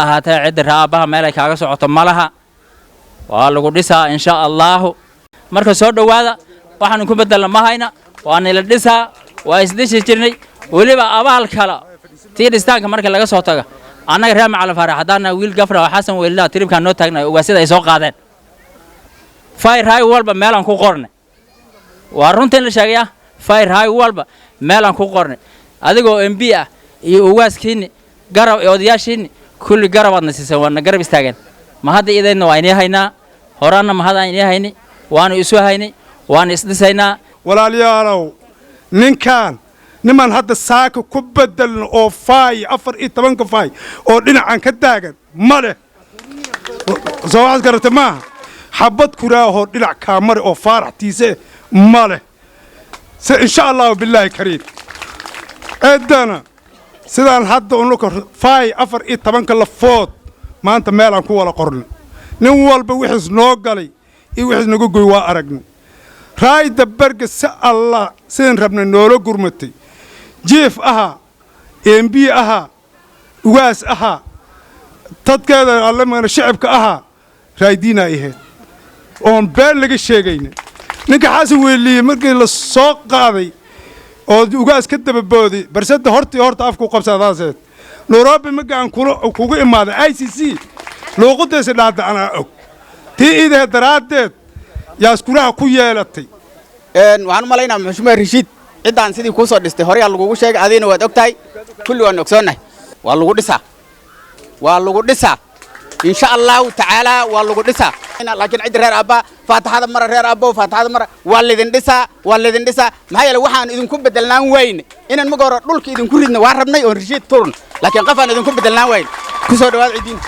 Ahaatee, cidda ree aabbaha meel ay kaaga socoto ma laha. Waa lagu dhisaa, insha Allaahu. Marka soo dhowaada. Waxaanu ku beddelna ma hayna. Waa nila dhisaa, waa isdhisi jirnay. Weliba abaal kala tii dhistaanka marka laga soo taga, annaga reer Macalin Faarax haddaana wiil gafra oo Xasan Weelilaha tripkaan noo taagnay, ugaasida ay soo qaadeen fayraay walba meelaan ku qornay. Waa runta in la sheegaya. Fayraay walba meelaan ku qornay, adigoo MP ah iyo ugaaskiinni garab iyo odayaashiinni kulli garabaadna siiseen, waadna garab istaageen. Ma hadda idaydna waa inii haynaa, horaanna ma haddaan inii hayni, waanu isu haynay, waanu isdhisaynaa. Walaalayaalow, ninkaan nimaan hadda saaka ku bedelno oo Faay 14-ka Faay oo dhinacan ka taagan ma leh. Soo waxaad garata maaha, xabad kuraahoo dhinac kaa mari oo Faarax Tiise ma leh. Se insha Allahu bilaahi kariim, ciddana sidaan hadda unuka Faay 14-ka lafood maanta meelaan ku wada qorno, nin walba wixiis noo galay iyo wixiis naga goy waa aragnay. Raayda Berga si Allah sidaan rabnay noola gurmatay, jiif ahaa, MP ahaa, ugaas ahaa, dadkeeda allamana shicibka ahaa, raaydiinaa ahayd oon been laga sheegayna. Ninka Xasan Weeliye markii la soo qaaday oo ugaas ka dababooday barsadda hortii horta afku qabsadaaseed Nairobi markaan kugu imaaday ICC luuqadaysa dhaadda anaa og tii iidahe daraaddeed yaaskuraha ku yeelatay. Waxaan u malaynaa, Maxamed Rashiid, ciddaan sidii kuu soo dhistay horeyaa lagugu sheegay, adigna waad og tahay, kulli waan ogsoonnahay. Waa lagu dhisaa, waa lagu dhisaa, insha Allahu tacaala, waa lagu dhisaa. Laakiin ciddi reer abbaa, faataxada mara, reer abbo, faataxada mara. Waa laydin dhisaa, waa laydin dhisaa. Maxaa yeele, waxaan idinku bedelnaan weyne inaan maga hore dhulka idinku ridna waa rabnay oon Rashiid turun, laakiin qof aan idinku bedelnaan weyne. Ku soo dhawaad ciddiin.